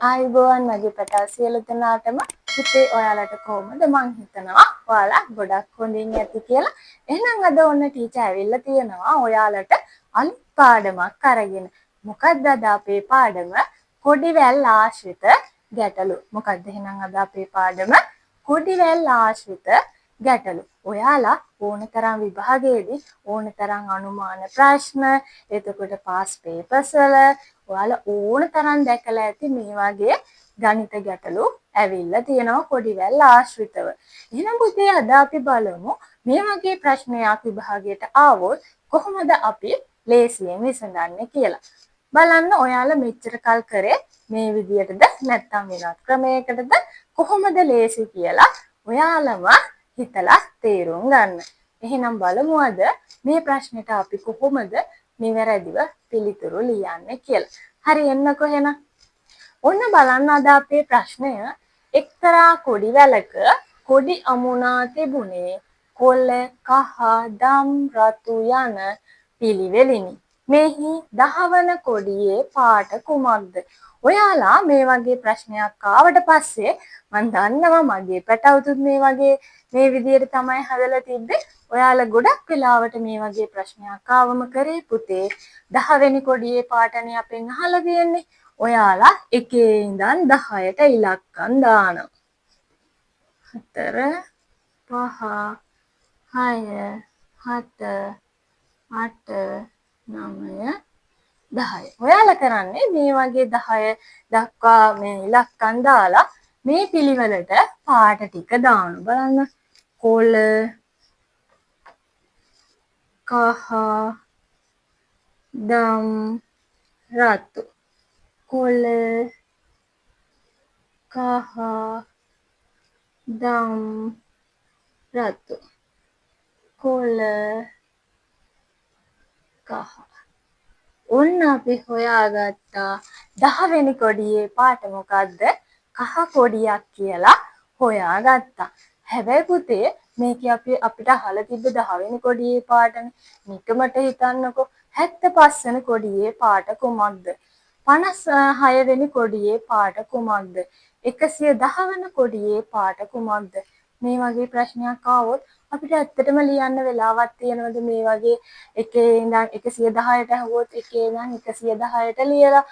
ආයුබෝවන් මගේ පැටව් සියලු දෙනාටම. පුතේ ඔයාලට කොහොමද? මං හිතනවා ඔයාලා ගොඩක් හොඳින් ඇති කියලා. එහෙනම් අද ඔන්න ටීචර් ඇවිල්ලා තියෙනවා ඔයාලට අලුත් පාඩමක් අරගෙන. මොකද්ද අද අපේ පාඩම? කොඩි වැල් ආශ්‍රිත ගැටලු. මොකද්ද එහෙනම් අද අපේ පාඩම? කොඩි වැල් ආශ්‍රිත ගැටලු. ඔයාලා ඕනතරම් විභාගයේදී ඕනතරම් අනුමාන ප්‍රශ්න, එතකොට පාස් පේපර්ස් වල ඔයාලා ඕනතරම් දැකලා ඇති මේ වගේ ගණිත ගැටලු ඇවිල්ලා තියෙනවා කොඩි වැල් ආශ්‍රිතව. එහෙනම් පුතේ අද අපි බලමු මේ වගේ ප්‍රශ්නයක් විභාගයට ආවොත් කොහොමද අපි ලේසියෙන් විසඳන්නේ කියලා. බලන්න ඔයාලා මෙච්චර කල් කරේ මේ විදියටද නැත්නම් වෙනත් ක්‍රමයකටද, කොහොමද ලේසි කියලා ඔයාලම හිතලා තේරුම් ගන්න. එහෙනම් බලමු අද මේ ප්‍රශ්නෙට අපි කොහොමද නිවැරදිව පිළිතුරු ලියන්නේ කියලා. හරි, එන්නකෝ එහෙනම්. ඔන්න බලන්න අද අපේ ප්‍රශ්නය. එක්තරා කොඩි වැලක කොඩි අමුණා තිබුණේ කොළ, කහ, දම්, රතු යන පිළිවෙලිනි. මෙහි දහවන කොඩියේ පාට කුමක්ද? ඔයාලා මේ වගේ ප්‍රශ්නයක් ආවට පස්සේ මං දන්නවා මගේ පැටවුතුත් මේ වගේ මේ විදියට තමයි හදලා තිබ්බේ. ඔයාලා ගොඩක් වෙලාවට මේ වගේ ප්‍රශ්නයක් ආවම කරේ පුතේ 10 වෙනි කොඩියේ පාටනේ අපෙන් අහලා තියෙන්නේ. ඔයාලා එකේ ඉඳන් 10ට ඉලක්කම් දානවා. 4, 5, 6, 7, 8, 9, 10. ඔයාලා කරන්නේ මේ වගේ 10 දක්වා මේ ඉලක්කම් දාලා මේ පිළිවෙලට පාට ටික දානවා. බලන්න. කොළ, කහ, දම්, රතු. කොළ, කහ, දම්, රතු. කොළ, කහ. ඔන්න අපි හොයාගත්තා 10 වෙනි කොඩියේ පාට මොකද්ද? කහ කොඩියක් කියලා හොයාගත්තා. හැබැයි පුතේ මේකේ අපි අපිට අහලා තිබ්බ 10 වෙනි කොඩියේ පාටනේ. නිකමට හිතන්නකෝ 75 වෙනි කොඩියේ පාට කුමක්ද? 56 වෙනි කොඩියේ පාට කුමක්ද? 110 වන කොඩියේ පාට කුමක්ද? මේ වගේ ප්‍රශ්නයක් ආවොත් අපිට ඇත්තටම ලියන්න වෙලාවක් තියෙනවද? මේ වගේ එකේ ඉඳන් 110ට ඇහුවොත් එකේ ඉඳන් 110ට ලියලා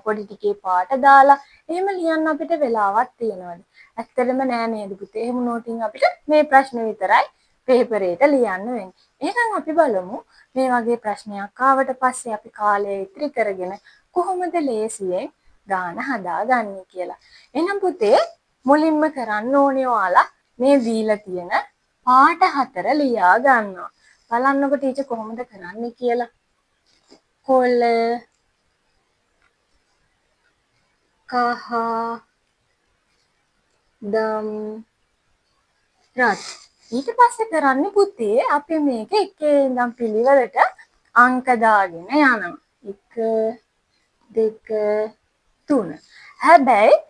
කොඩි ටිකේ පාට දාලා එහෙම ලියන්න අපිට වෙලාවක් තියෙනවද? ඇත්තටම නෑ නේද පුතේ? එහෙම වුණොත් අපිට මේ ප්‍රශ්න විතරයි පේපරේට ලියන්න වෙන්නේ. එහෙනම් අපි බලමු මේ වගේ ප්‍රශ්නයක් ආවට පස්සේ අපි කාලය ඉතිරි කරගෙන කොහොමද ලේසියෙන් ගාන හදාගන්නේ කියලා. එහෙනම් පුතේ මුලින්ම කරන්න ඕනේ ඔයාලා මේ දීලා තියෙන පාට හතර ලියා ගන්නවා. බලන්නකො ටීචර් කොහොමද කරන්නේ කියලා. කොළ, කහ, දම්, රත්. ඊට පස්සේ කරන්නේ පුතේ අපි මේක එකේ ඉඳන් පිළිවෙලට අංක දාගෙන යනවා. 1, 2, 3. හැබැයි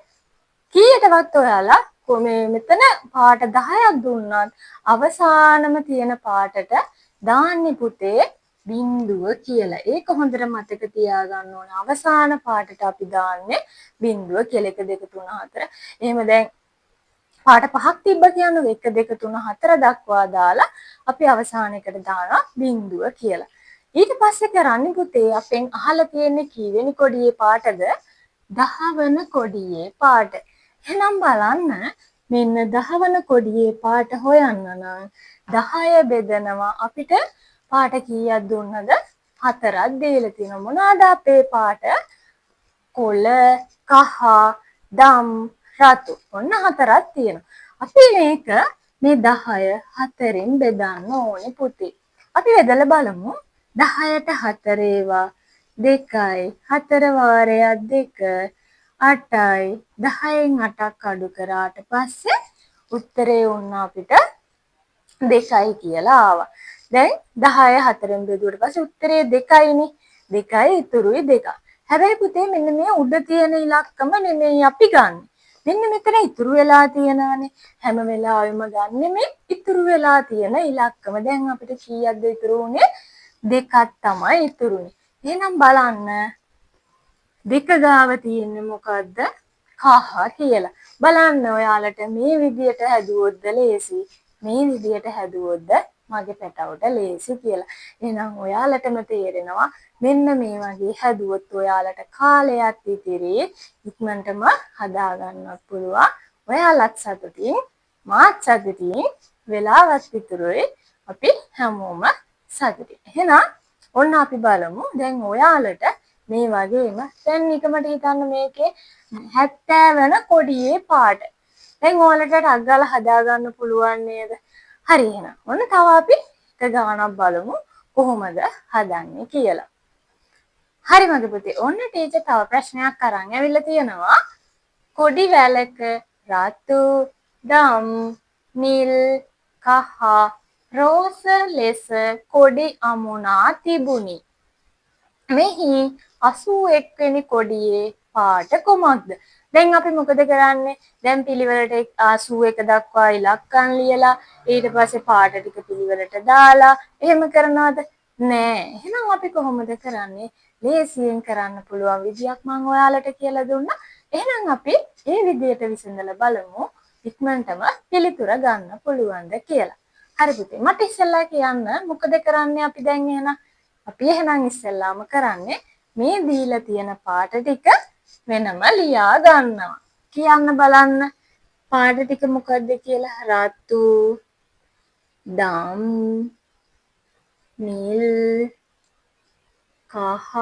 කීයටවත් ඔයාලා මේ මෙතන පාට 10ක් දුන්නත් අවසානම තියෙන පාටට දාන්නේ පුතේ බිංදුව කියලා. ඒක හොඳට මතක තියාගන්න ඕන. අවසාන පාටට අපි දාන්නේ බිංදුව කියලා. 1, 2, 3, 4. එහෙම දැන් පාට පහක් තිබ්බ කියන්නකෝ. 1, 2, 3, 4 දක්වා දාලා අපි අවසාන එකට දානවා බිංදුව කියලා. ඊට පස්සේ කරන්නේ පුතේ අපෙන් අහලා තියෙන්නේ කීවෙනි කොඩියේ පාටද? දහවන කොඩියේ පාට. එහෙනම් බලන්න මෙන්න දහවන කොඩියේ පාට හොයන්න නම් 10 බෙදනවා. අපිට පාට කීයක් දුන්නද? හතරක් දීලා තියෙනවා. මොනවාද අපේ පාට? කොළ, කහ, දම්, රතු. ඔන්න හතරක් තියෙනවා. අපි මේක මේ 10 හතරෙන් බෙදන්න ඕනේ පුතේ. අපි බෙදලා බලමු. 10ට හතර ඒවා 2යි, හතර වාරයක් 2 8යි. 10න් 8ක් අඩු කරාට පස්සේ උත්තරේ වුණා අපිට 2යි කියලා ආවා. දැන් 10 හතරෙන් බෙදුවට පස්සේ උත්තරේ 2යිනේ. 2යි ඉතුරුයි 2. හැබැයි පුතේ මෙන්න මේ උඩ තියෙන ඉලක්කම නෙමෙයි අපි ගන්න. මෙන්න මෙතන ඉතුරු වෙලා තියෙනවනේ. හැම වෙලාවෙම ගන්නෙ මේ ඉතුරු වෙලා තියෙන ඉලක්කම. දැන් අපිට කීයක්ද ඉතුරු වුණේ? දෙකක් තමයි ඉතුරු වුණේ. එහෙනම් බලන්න දෙක ගාව තියෙන්නේ මොකද්ද? කහ කියලා. බලන්න ඔයාලට මේ විදියට හැදුවොත්ද ලේසි, මේ විදියට හැදුවොත්ද මගේ පැටවුට ලේසි කියලා. එහෙනම් ඔයාලටම තේරෙනවා මෙන්න මේ වගේ හැදුවොත් ඔයාලට කාලයක් ඉතිරි, ඉක්මනටම හදාගන්නත් පුළුවන්. ඔයාලත් සතුටින්, මාත් සතුටින්, වෙලාවත් ඉතුරුයි, අපි හැමෝම සතුටින්. එහෙනම් ඔන්න අපි බලමු දැන් ඔයාලට මේ වගේම දැන් නිකමට හිතන්න මේකේ 70 වන කොඩියේ පාට. දැන් ඔයාලට ටක් ගාලා හදාගන්න පුළුවන් නේද? හරි, එහෙනම් ඔන්න තව අපි එක ගානක් බලමු කොහොමද හදන්නේ කියලා. හරි මගේ පුතේ, ඔන්න ටීචර් තව ප්‍රශ්නයක් අරන් ඇවිල්ලා තියෙනවා. කොඩි වැලක රතු, දම්, නිල්, කහ, රෝස ලෙස කොඩි අමුණා තිබුණි. මෙහි 81 වෙනි කොඩියේ පාට කුමක්ද? දැන් අපි මොකද කරන්නේ? දැන් පිළිවෙලට 81 දක්වා ඉලක්කම් ලියලා ඊට පස්සේ පාට ටික පිළිවෙලට දාලා එහෙම කරනවද? නෑ. එහෙනම් අපි කොහොමද කරන්නේ? ලේසියෙන් කරන්න පුළුවන් විදියක් මං ඔයාලට කියලා දුන්නා. එහෙනම් අපි ඒ විදියට විසඳලා බලමු ඉක්මනටම පිළිතුර ගන්න පුළුවන්ද කියලා. හරි පුතේ, මට ඉස්සෙල්ලා කියන්න මොකද කරන්නේ අපි දැන් එහෙනම්? අපි එහෙනම් ඉස්සෙල්ලාම කරන්නේ මේ දීලා තියෙන පාට ටික වෙනම ලියා ගන්නවා. කියන්න බලන්න පාට ටික මොකද්ද කියලා. රතු, දම්, නිල්, කහ,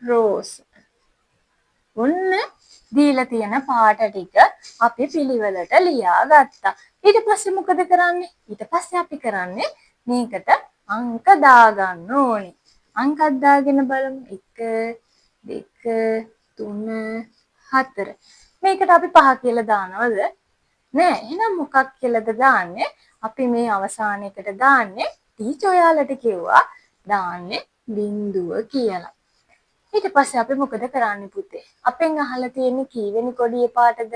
රෝස. ඔන්න දීලා තියෙන පාට ටික අපි පිළිවෙලට ලියා ගත්තා. ඊට පස්සේ මොකද කරන්නේ? ඊට පස්සේ අපි කරන්නේ මේකට අංක දාගන්න ඕනේ. අංකක් දාගෙන බලමු. 1, 2, 3, 4. මේකට අපි 5 කියලා දානවද? නෑ. එහෙනම් මොකක් කියලාද දාන්නේ? අපි මේ අවසාන එකට දාන්නේ ටීචර් ඔයාලට කිව්වා දාන්නේ බිංදුව කියලා. ඊට පස්සේ අපි මොකද කරන්නේ පුතේ? අපෙන් අහලා තියෙන්නේ කීවෙනි කොඩියේ පාටද?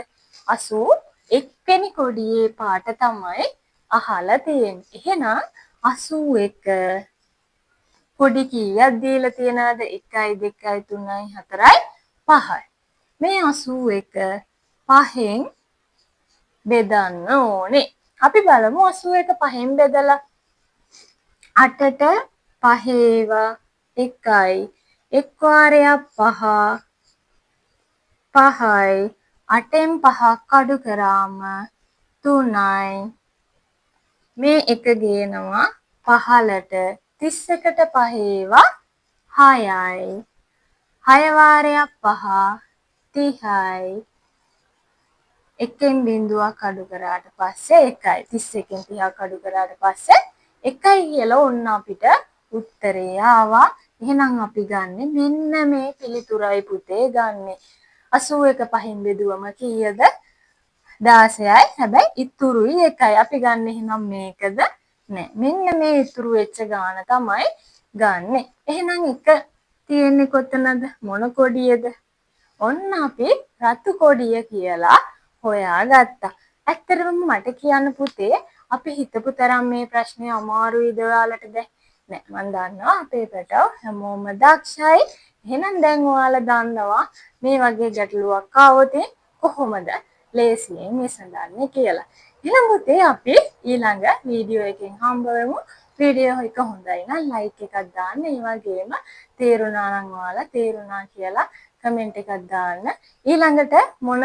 81 වෙනි කොඩියේ පාට තමයි අහලා තියෙන්නේ. එහෙනම් 81 කොඩි කීයක් දීලා තියෙනවද? 1යි 2යි 3යි 4යි 5යි. මේ 81 පහෙන් බෙදන්න ඕනේ. අපි බලමු 81 පහෙන් බෙදලා. 8ට පහේවා 1යි, එක් වාරයක් 5 5යි, 8න් 5ක් අඩු කරාම 3යි. මේ එක ගේනවා 15ට, 31ට පහේවා 6යි, 6 වාරයක් 5 30යි. එකෙන් බිංදුවක් අඩු කරාට පස්සේ 1යි. 31න් 30ක් අඩු කරාට පස්සේ 1යි කියලා ඔන්න අපිට උත්තරේ ආවා. එහෙනම් අපි ගන්නෙ මෙන්න මේ පිළිතුරයි පුතේ ගන්නෙ. 81 පහෙන් බෙදුවම කීයද? 16යි. හැබැයි ඉතුරුයි 1යි. අපි ගන්න එහෙනම් මේකද? නෑ. මෙන්න මේ ඉතුරු වෙච්ච ගාන තමයි ගන්නෙ. එහෙනම් එක තියෙන්නේ කොතනද? මොන කොඩියද? ඔන්න අපි රතු කොඩිය කියලා හොයාගත්තා. ඇත්තටම මට කියන්න පුතේ, අපි හිතපු තරම් මේ ප්‍රශ්නේ අමාරුයිද ඔයාලට දැන්? නෑ, මං දන්නවා අපේ පැටව් හැමෝම දක්ෂයි. එහෙනම් දැන් ඔයාලා දන්නවා මේ වගේ ගැටලුවක් ආවොත් කොහොමද ලේසියෙන් විසඳන්නේ කියලා. එහෙනම් පුතේ අපි ඊළඟ වීඩියෝ එකෙන් හම්බ වෙමු. වීඩියෝ එක හොඳයි නම් ලයික් එකක් දාන්න. ඒ වගේම තේරුණා නම් ඔයාලා තේරුණා කියලා කමෙන්ට් එකක් දාන්න. ඊළඟට මොන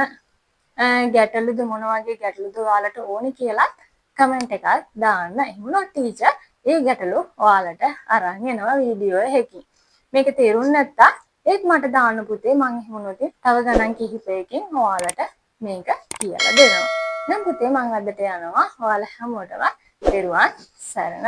ගැටලුද, මොන වගේ ගැටලුද ඔයාලට ඕනි කියලා කමෙන්ට් එකක් දාන්න. එහෙම වුණොත් ටීචර් ඒ ගැටලු ඔයාලට අරන් එනවා වීඩියෝ එකකින්. මේක තේරුම් නැත්තම් ඒත් මට දාන්න පුතේ, මං එහෙම වුණොත් තව ගණන් කිහිපයකින් ඔයාලට මේක කියලා දෙනවා. එහෙනම් පුතේ මං අදට යනවා. ඔයාලා හැමෝටම තෙරුවන් සරණයි.